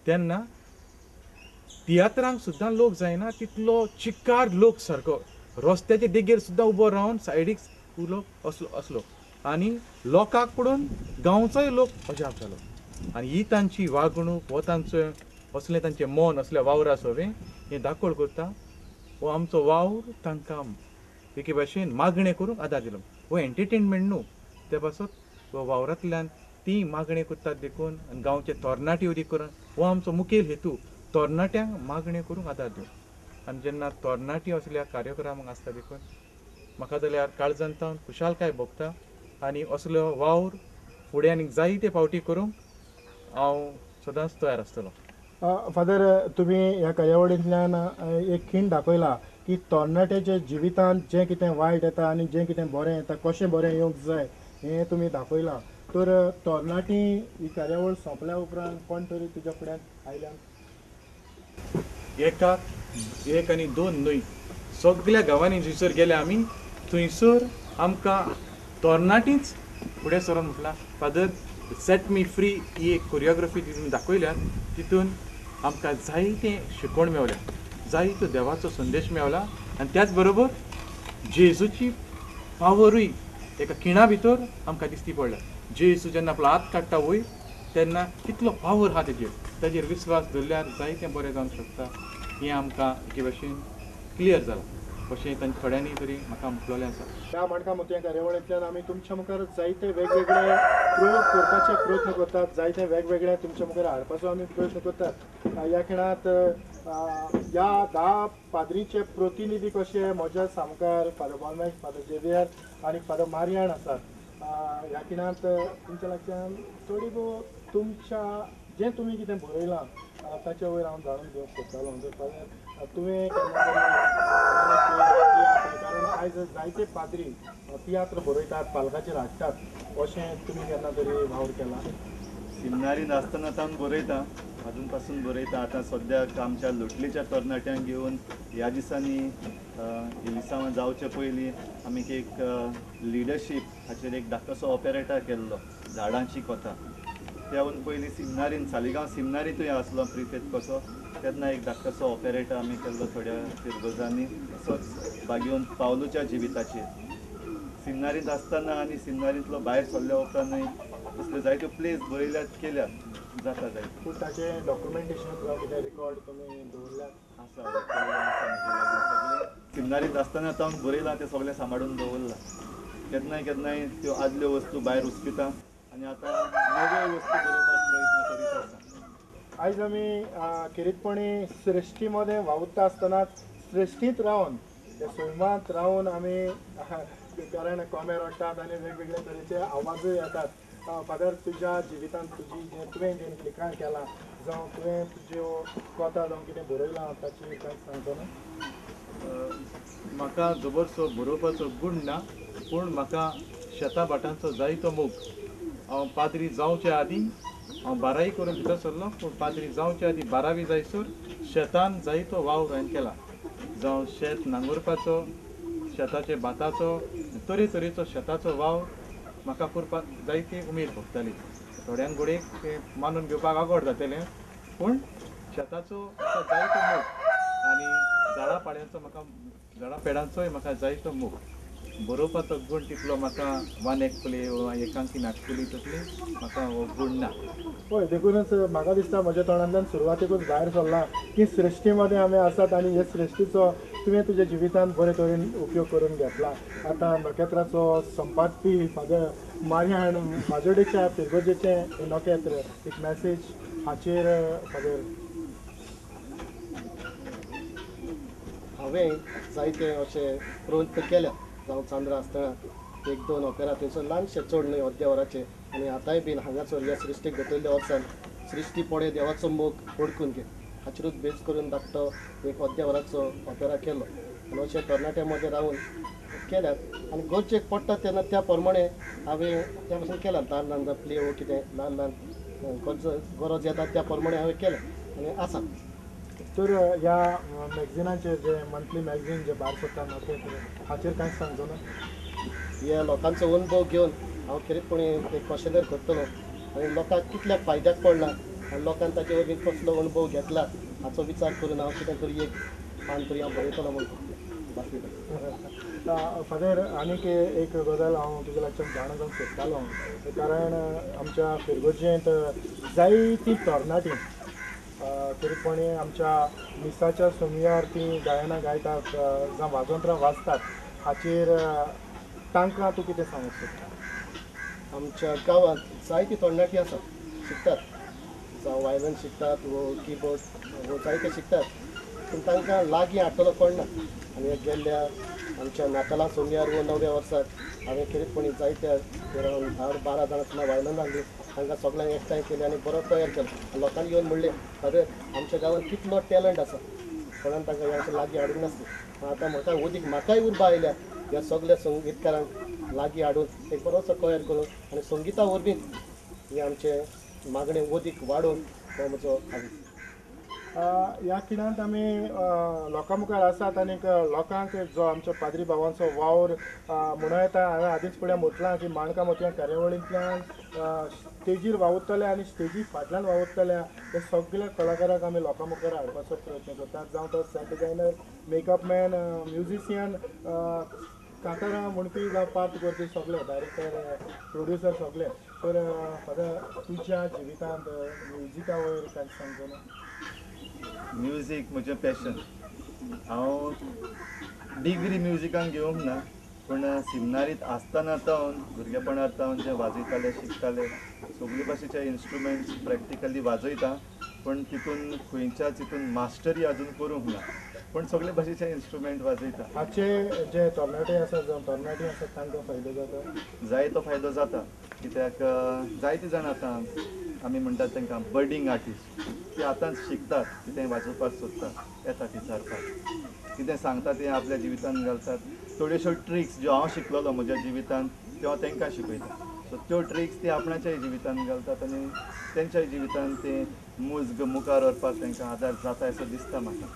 तेन्ना तियात्रांक सुद्दां लोक जायना तितलो चिकार लोक सारको रस्त्याचे देगेर सुद्दां उबो रावन सायडीक लोक असलो असलो आनी लोकांक पळोवन गांवचोय लोक अजाप जालो. आनी ही तांची वागणूक हो तांचो असलें तांचें मन असल्या वावरा सवें हें दाखोवण करता. हो आमचो वावर तांकां एके भाशेन मागणें करूंक आदार दिलो. हो एंटरटेनमेंट न्हू, ते पासत हो वावरांतल्यान ती मागणें करतात देखून आनी गांवचे तरणाटे वरी करून हो आमचो मुखेल हेतू तरणाट्यांक मागणें करूंक आदार दिवप. आनी जेन्ना तरणाटी असल्या कार्यक्रमाक आसता देखून म्हाका जाल्यार काळजांत सावन खुशालकाय भोगता आनी असलो वावर फुडें आनीक जायते फावटी करूंक हांव सदांच तयार आसतलो. फादर, तुमी ह्या कार्यावळींतल्यान एक खीण दाखयला की तरणाट्याच्या जिवितांत जें कितें वायट येता आनी जें कितें बरें येता, कशें बरें येवंक जाय हें तुमी दाखयलां. तर तरणाटी ही कार्यावळ सोंपल्या उपरांत कोण तरी तुज्या फुड्यांत आयल्या? एकाक एक आनी दोन न्हय, सगल्या गांवांनी जंयसर गेले आमी थंयसर आमकां तरणाटीच फुडें सरून म्हटलां फादर सेट मी फ्री ही एक कोरियोग्राफी तितून दाखयल्या, तितून आमकां जायतें शिकवण मेवल्या, जायतो देवाचो संदेश मेवला आनी त्याच बरोबर जेजूची पावरूय एका खिणा भितर आमकां दिसती पडल्या. जेजू जेन्ना आपलो हात काडटा वयर तेन्ना कितलो पावर आहा तेजेर, ताजेर विस्वास दवरल्यार जायतें बरें जावंक शकता हें आमकां एके भाशेन क्लियर जालां अशें तांच्या थोड्यांनी तरी म्हाका म्हटलेलें आसा. ह्या माणकां मोतयां कार्यावळींतल्यान आमी तुमच्या मुखार जायते वेगवेगळे प्रयोग करपाचे प्रयत्न करतात, जायते वेगवेगळे तुमच्या मुखार हाडपाचो आमी प्रयत्न करतात. ह्या खिणांत ह्या 10 पाद्रीचे प्रतिनिधी कशे म्हज्या सामकार फादर बॉलमॅक्स, फादर जेवियर आनी फादर मारियान आसात. ह्या खिणांत तुमच्या लागच्यान थोडी भोव तुमच्या जें तुमी कितें बरयलां ताचे वयर हांव जाणून घेवंक सोदतालो. म्हणजे फादर, तुवें केन्ना तरी, कारण आयज जायते पाद्री तियात्र बरयतात, पालकाचेर हाडटात, अशें तुमी केन्ना तरी वावर केला? सिमनारींत आसतना सावन बरयता, अजून पासून बरयता. आतां सद्याक आमच्या लोटलीच्या तरणाट्यांक घेवन ह्या दिसांनी इलिसांवां जावचे पयलीं आमी एक लिडरशीप हाचेर एक धाकटोसो ऑपेरेटा केल्लो, झाडांची कथा. त्याहून पयलीं सिमनारीन, सालिगांव सिमनारींतूय आसलो प्रिफेत कसो, तेन्ना एक धाकटोसो ऑपेरेटा आमी केल्लो थोड्या फिरगजांनी, असोच बागेवन पावलूच्या जिविताचेर. सिमनारींत आसतना आनी सिमनारींतलो भायर सरल्या उपरांतूय असल्यो जायत्यो प्लेस बरयल्यात, केल्यात, जाता जायते. पूण ताचें डॉक्युमेंटेशन जावं कितें रिकॉर्ड तुमी दवरल्यात? आसा, सगळें सिमनारींत आसतना तावन बरयलां तें सगळें सांबाळून दवरलां. केन्नाय केन्नाय त्यो आदल्यो वस्तू भायर उस्पिता आनी आतां नव्यो वस्तू बरोवपाक प्रयत्न करीत आसा. आयज आमी खेरीतपणी सृश्टी मदें वावुरता आसतनाच सृश्टींत रावन, त्या सैमांत रावन आमी, कारण कोमे रडटात आनी वेगवेगळे तरेचे आवाजूय येतात. फादर, तुज्या जिवितांत तुजी जें तुवें जें लिखाण केलां जावं तुवें तुज्यो कथा जावं कितें बरयलां ताची कांय सांगचो ना? म्हाका जबरसो बरोवपाचो गूण ना, पूण म्हाका शेतां भाटांचो जायतो मोग. हांव पाद्री जावचे आदीं हांव बारावी करून भितर सरलो, पूण पाद्री जावचे आदीं बारावी जायसर शेतान जायतो वावर हांवें केला. जावं शेत नांगरपाचो, शेताचे भाताचो, तरेतरेचो शेताचो वावर म्हाका करपाक जायती उमेद भोगताली. थोड्यांक घडयेक तें मानून घेवपाक आगोड जातलें, पूण शेताचो म्हाका जायतो मोग आनी झाडां पाड्यांचो म्हाका, झाडां पेडांचोय म्हाका जायतो मोग. बरोवपाचो गूण तितलो म्हाका वन एक प्ले वा एकांकी नाटकुली तसली म्हाका हो गूण ना. हय, देखूनच म्हाका दिसता म्हज्या तोंडांतल्यान सुरवातेकूच भायर सरलां की सृश्टी मदें आमी आसात आनी हे सृश्टीचो तुवें तुज्या जिवितांत बरे तरेन उपयोग करून घेतला. आतां नखेत्राचो संपादपी फादर मारियान माजोडेच्या फिरगोजेचें नखेत्र एक मॅसेज हाचेर फादर. हांवें जायते अशे प्रवृत्त केल्या, जावं चांद्रा आसतना एक दोन ऑपेरा थंयसर ल्हानशे, चड न्हय, अर्द्या वराचे. आनी आतांय बीन हांगासर ह्या सृश्टीक घेतिल्ल्या वर्सान सृश्टी पडे देवाचो मोग ओडकून घे हाचेरूच बेज करून धाकटो एक अर्द्या वराचो ऑपेरा केलो. आनी अशे तरणाट्यां मदें रावन केल्यात आनी गरजेक पडटा तेन्ना त्या प्रमाणे हांवें त्या पासून केलां. ल्हान ल्हान जावं प्ले वो कितें ल्हान ल्हान गरज येता त्या प्रमाणे हांवें केलें आनी आसा. तर ह्या मॅगझिनाचेर जे मंथली मॅगझीन जे भायर सरता नखेत्र हाचेर कांयच सांगचो ना? ह्या लोकांचो अनुभव घेवन हांव खेरीतपणी एक क्वेशनर करतलो आनी लोकांक कितल्या फायद्याक पडला आनी लोकान ताचे वरवीं कसलो अणभव घेतला हाचो विचार करून हांव कितें तरी एक पान तरी हांव बरयतलो म्हणून बाकी. फादर, आनीक एक गजाल हांव तुज्या लागच्यान जाणा जावंक सोदतालो, कारण आमच्या फिरगर्जेंत जायतीं तरणाटीं खेरीतपणी आमच्या मिसाच्या समयार तीं गायनां गायतात जावं वाजंत्रां वाजतात, हाचेर तांकां तूं कितें सांगूंक सोदता? आमच्या गांवांत जायतीं तरणाटीं आसात, शिकतात, जावं वायलन शिकतात वो किबोर्ड वो जायते शिकतात, पूण तांकां लागीं हाडटलो कोण ना. आनी गेल्ल्या आमच्या नातालां सोमयार वो नव्या वर्साक हांवें खेरीतपणी जायत्या 10-12 जाणां सुद्दां वायलन हाडली, तांकां सगळ्यांक एकठांय केली आनी बरो तयार केलो. लोकांनी येवन म्हणलें, फादर आमच्या गांवांत कितलो टॅलंट आसा, कोणान तांकां ह्या लागीं हाडूंक नासलें. आतां म्हाका ओदीक म्हाकाय उर्बा आयल्या ह्या सगळ्या संगीतकारांक लागीं हाडून एक बरोसो तयार करून आनी संगिता वरवीं हें आमचें मागणें ओदीक वाडोवन हो म्हजो हावेस. ह्या खिणांत आमी लोकां मुखार आसात आनीक लोकांक जो आमच्या पाद्री भावांचो वावर म्हणूं येता, हांवें आदींच पळय म्हटलां की माणकां मोतयां कार्यावळींतल्यान स्टेजीर वावुरतल्या आनी स्टेजी फाटल्यान वावुरतल्या हे सगळ्या कलाकारांक आमी लोकां मुखार हाडपाचो प्रयत्न करतात, जावं तो set designer, makeup man, musician, कांतारां म्हणपी जावं पार्ट करपी सगळे डायरेक्टर, प्रोड्युसर सगळे. तर फादर, तुज्या जिवितांत म्युजिका वयर कांय सांगचो ना? म्युजीक म्हजें पॅशन. हांव डिग्री म्युजिकान घेवंक ना, पूण सिमनारींत आसतना तावन भुरगेपणार तावन जें वाजयताले शिकताले सगळे भाशेचे इन्स्ट्रुमेंट्स प्रॅक्टिकली वाजयता, पूण तितून खंयच्याच हितून मास्टरी अजून करूंक ना, पूण सगळे भाशेचे इन्स्ट्रुमेंट वाजयता. हाचे जे तरणाटे आसात जावं तरणाटी आसात तांकां फायदो जाता? जायतो फायदो जाता, कित्याक जायते जाण आतां आमी म्हणटात तांकां बर्डींग आर्टिस्ट, ती आतांच शिकतात, कितें वाजोवपाक सोदतात, येतात विचारपाक, कितें सांगता तें आपल्या जिवितान घालतात. थोड्योश्यो ट्रिक्स ज्यो हांव शिकलेलो म्हज्या जिवितान त्यो हांव तांकां शिकयता, सो त्यो ट्रिक्स ती आपणाच्याय जिवितान घालतात आनी तेंच्याय जिवितान तें मुज्ग मुखार व्हरपाक तांकां आदार जाता असो दिसता म्हाका.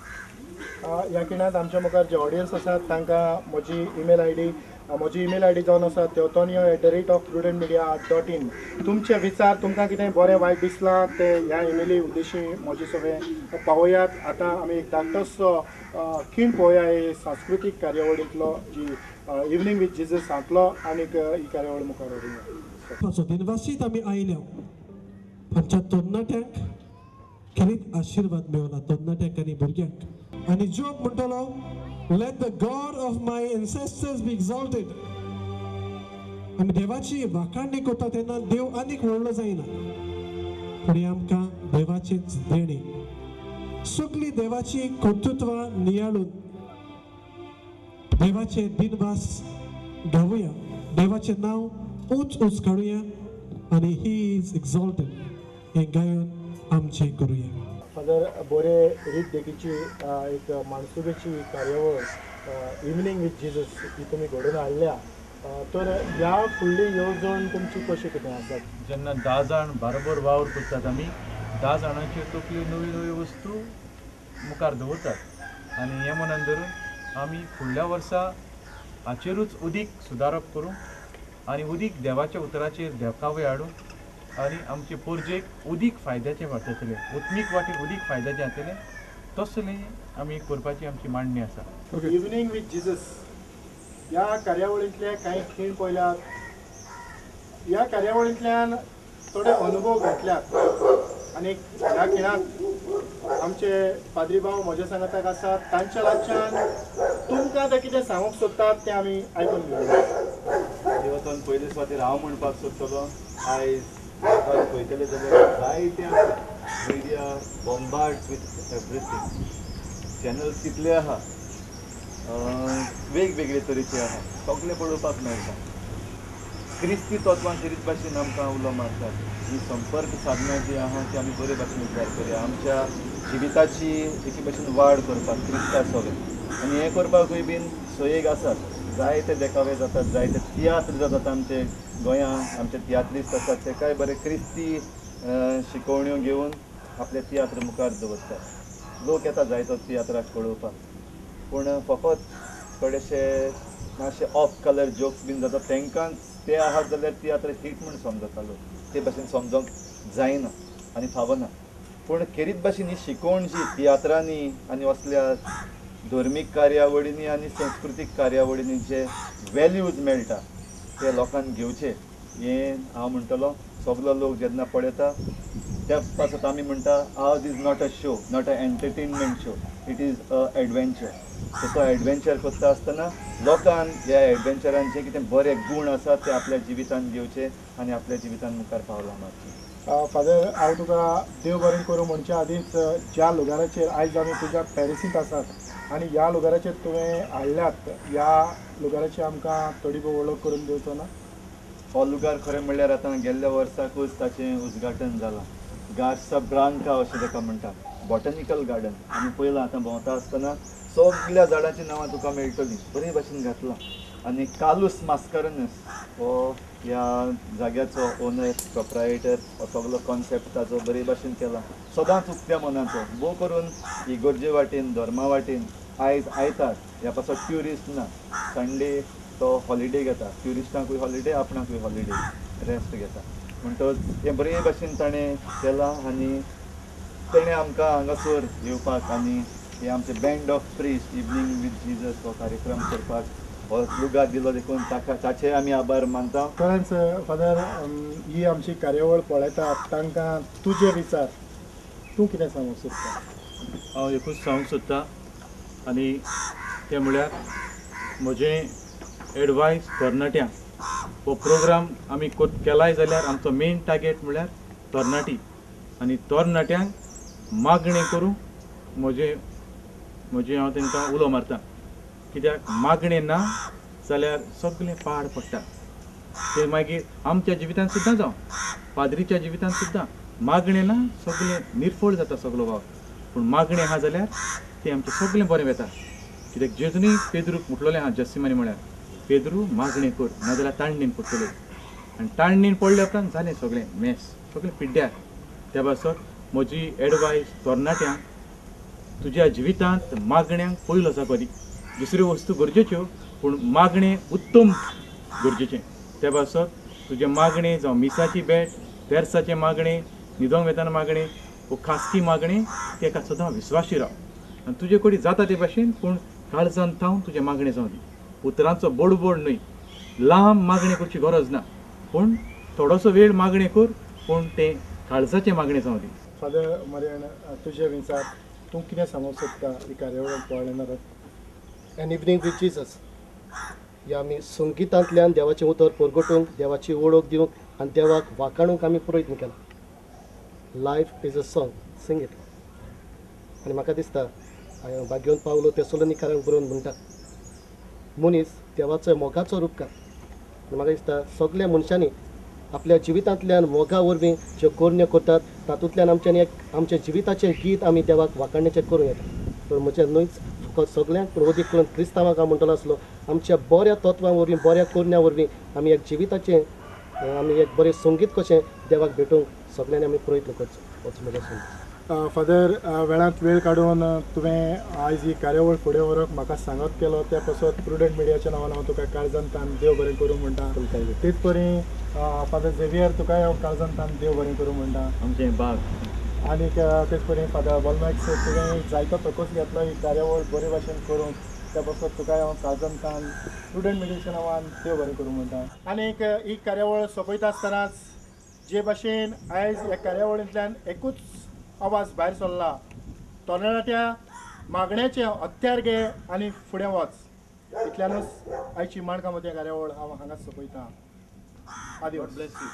ह्या खिणांत आमच्या मुखार जे ऑडियन्स आसात तांकां म्हजी ईमेल I D, म्हजी ईमेल I D जावन आसा teotonio@prudentmedia.in. तुमचे विचार, तुमकां कितें बरें वायट दिसलां तें ह्या ईमेली उद्देशी म्हजे सगळें पावयात. आतां आमी एक धाकटोसो खीण पळोवया हे सांस्कृतीक कार्यावळींतलो, जी इवनींग विथ जिजस हांतलो, आनीक ही कार्यावळ मुखार व्हरुया. दिनवासीत आमी आयल्या आमच्या तरणाट्यांक खेरीत आशिर्वाद मेळना, तरणाट्यांक आनी भुरग्यांक. आनी जोब म्हणटलो, Let the God of my ancestors be exalted. आमी देवाची वाखाणणी करता तेन्ना देव आनीक व्हडलो जायना, पूण आमकां देवाचेच देणें. सगळीं देवाची कर्तृत्वां नियाळून देवाचे दिनवास गावया, देवाचें नांव उंच उंच काडुया आनी he is exalted हें गायन आमचें करुया. फादर, बरे रीत देखीची एक माणसुबेची कार्यावळ इवनींग विथ जिजस ही तुमी घडोवन हाडल्या, तर ह्या फुडली येवजण तुमची कशी कितें आसा? जेन्ना 10 जाण बरोबर वावर करतात आमी, 10 जाणांच्यो तकल्यो नव्यो नव्यो वस्तू मुखार दवरतात आनी हें मनान धरून आमी फुडल्या वर्सा हाचेरूच उदीक सुदारप करूंक आनी उदीक देवाच्या उतराचेर देखावे हाडूंक आनी आमचे पोरजेक उदीक फायद्याचें वाटतलें, उत्मीक वाटेन उदीक फायद्याचें जातलें तसलें आमी करपाची आमची मांडणी आसा. इवनींग विथ जिजस ह्या कार्यावळींतले कांय खीण पळयल्यात, ह्या कार्यावळींतल्यान थोडे अनुभव घेतल्यात आनी ह्या खिणाक आमचे पाद्री भाव म्हज्या सांगाताक आसात, तांच्या लागच्यान तुमकां ते कितें सांगूंक सोदतात तें आमी आयकून घेवया. देवतन पयले सुवातेर हांव म्हणपाक सोदतलो, आयज पळयतले जाल्यार जायते आसा, media bombard with everything, channels कितले आहा, वेगवेगळे तरेचे आहा, सगळे पळोवपाक मेळटा. क्रिस्ती तत्वां खेरीत भाशेन आमकां उलो मारतात. ही संपर्क साधनां जी आहा ती आमी बरे भाशेन विचार करया, आमच्या जिविताची एके भाशेन वाड करपाक क्रिस्ता सगळें. आनी हें करपाकूय बीन सोयेक आसात, जायते देखावे जातात, जायते तियात्र जातात आमचे गोंयांत, आमचे तियात्रिस्त आसात ते काय बरे क्रिस्ती शिकोवण्यो घेवन आपले तियात्र मुखार दवरतात. लोक येता जायतो तियात्राक पळोवपाक, पूण फकत थोडेशे मातशे ऑफ कलर जोक्स बीन जाता तांकांच ते आहात जाल्यार तियात्र हीट म्हूण समजता लोक, ते भाशेन समजोंक जायना आनी फावना. पूण खेरीत भाशेन ही शिकवण जी तियात्रांनी आनी असल्या धर्मीक कार्यावळींनी आनी संस्कृतीक कार्यावळींनी जे वेल्यूज मेळटा ते लोकांक घेवचे हें हांव म्हणटलो. सगलो लोक जेन्ना पळयता त्या पासत आमी म्हणटा ours is not a show, not a entertainment show, it is a adventure. So तो एडवेंचर करता आसतना लोकान ह्या एडवेंचरान जे कितें बरे गूण आसात ते आपल्या जिवितान घेवचे आनी आपल्या जिवितान मुखार पावलां मारचीं. फादर, हांव तुका देव बरें करूं म्हणचे आदींच ज्या लुगाराचेर आयज आमी तुज्या पॅरिसींत आसात आनी ह्या लुगाराचेर तुवें हाडल्यात, ह्या लुगाराची आमकां थोडी भोव वळख करून दिवचो ना? हो लुगार खरें म्हणल्यार आतां गेल्ल्या वर्साकूच ताचें उद्घाटन जालां. गार्सा ब्रांका अशें ताका म्हणटा, बॉटनिकल गार्डन. आमी पळयलां आतां भोंवता आसतना सगल्या झाडांचीं नांवां तुका मेळटलीं, बरे भाशेन घातलां. आनी कार्लूस मास्करनस हो ह्या जाग्याचो ओनर प्रोप्रायटर, हो सगलो कॉन्सेप्ट ताचो बरे भाशेन केला. सदांच उक्त्या मनाचो, भोव करून इगर्जे वाटेन धर्मा वाटेन आयज आयतार ह्या पासत ट्युरिस्ट ना, संडे तो हॉलिडे घेता, ट्युरिस्टांकूय हॉलिडे आपणाकूय हॉलिडे रेस्ट घेता. म्हणटच हें बरे भाशेन ताणें केलां आनी तेणें आमकां हांगासर येवपाक आनी हे आमचे band of priest evening with Jesus हो कार्यक्रम करपाक हो लुगार दिलो देखून ताका ताचे आमी आभार मानता. खरेंच फादर, ही आमची कार्यावळ पळयता तांकां तुजे विचार तूं कितें सांगूंक सोदता? हांव एकूच सांगूंक सोदता आनी तें म्हळ्यार म्हजें एडवायस तरणाट्यांक, हो प्रोग्राम आमी केलाय जाल्यार आमचो मेन टार्गेट म्हळ्यार तरणाटी आनी तरणाट्यांक मागणें करूंक म्हजें म्हजें हांव तांकां उलो मारता. कित्याक मागणें ना जाल्यार सगळें पाड पडटा. तें मागीर आमच्या जिवितांत सुद्दां जावं पाद्रीच्या जिवितांत सुद्दां मागणें ना सगळें निर्फळ जाता सगलो वावर. पूण मागणें आहा जाल्यार तें आमचें सगळें बरें वता. कित्याक जेजूनी पेद्रूक म्हटलोलें आहा जस्सिमानी म्हळ्यार पेद्रू मागणें कर नाजाल्यार ताणणेन पडटले आनी ताणणेन पडल्या उपरांत जालें सगळें मेस सगळें पिड्ड्यार. त्या पासत म्हजी एडवायस तरणाट्यांक, तुज्या जिवितांत मागण्यांक पयलो जागो दी. दुसऱ्यो वस्तू गरजेच्यो पूण मागणें उत्तम गरजेचें. त्या पासत तुजें मागणें जावं मिसाची भेट, तेर्साचें मागणें, न्हिदोंक वेतना मागणें वो खासगी मागणें, तेका सदां विस्वाशी राव आनी तुजे कडेन जाता ते भाशेन पूण काळजान थावन तुजें मागणें जावं दी. उतरांचो बोडबोड न्हय, लांब मागणें करची गरज ना पूण थोडोसो वेळ मागणें कर पूण तें काळजाचें मागणें जावं दी. फादर मरियन, तुजे विचार तूं कितें सांगूंक सोदता ही कार्यावळ पळयणार? एन इवनींग विथ जीजस ह्या आमी संगितांतल्यान देवाचें उतर परगटूंक, देवाची वळख दिवंक आनी देवाक वाखाणूंक आमी प्रयत्न केला. Life is a song, sing it. आनी म्हाका दिसता भाग्योन पावलो तेसोलोनिकारांक बरोवन म्हणटा मनीस देवाचो मोगाचो रुपकार. आनी म्हाका दिसता सगल्या मनशांनी आपल्या जिवितांतल्यान मोगा वरवीं ज्यो करण्यो करतात तातूंतल्यान आमच्यानी एक आमच्या जिविताचें गीत आमी देवाक वाखाणण्याचें करूं येता. तर म्हजें न्हयच फकत सगल्यांक पूण अदीक करून क्रिस्तांवाक हांव म्हणटलो आसलो आमच्या बऱ्या तत्वां वरवीं बऱ्या करण्या वरवीं आमी एक जिविताचें आमी एक बरें संगीत कशें देवाक भेटूंक सगल्यांनी आमी प्रयत्न करचो, होच म्हजो संदेश. फादर, वेळांत वेळ काडून तुवें आयज ही कार्यावळ फुडें व्हरूंक म्हाका सांगत केलो त्या पासत प्रुडंट मिडियाच्या नांवान हांव तुका काळजान तान देव बरें करूं म्हणटा. तेच परी फादर झेवियर तुकाय हांव काळजान तान देव बरें करूं म्हणटा. आमचें बाग आनीक तेच परी फादर बोलमॅक्स तुवें जायतो प्रकोस घेतलो ही कार्यावळ बरे भाशेन करूंक त्या पासत तुकाय हांव काळजान तान प्रुडंट मिडियाच्या नांवान देव बरें करूं म्हणटा. आनीक ही कार्यावळ सोंपयता आसतनाच जे भाशेन आयज ह्या कार्यावळींतल्यान एकूच आवाज भायर सरला, तरणाट्या मागण्याचें हत्यार घे आनी फुडें वच. इतल्यानूच आयची माणकां मोतयां कार्यावळ हांव हांगाच सोंपयतां. आदिवास. God bless you.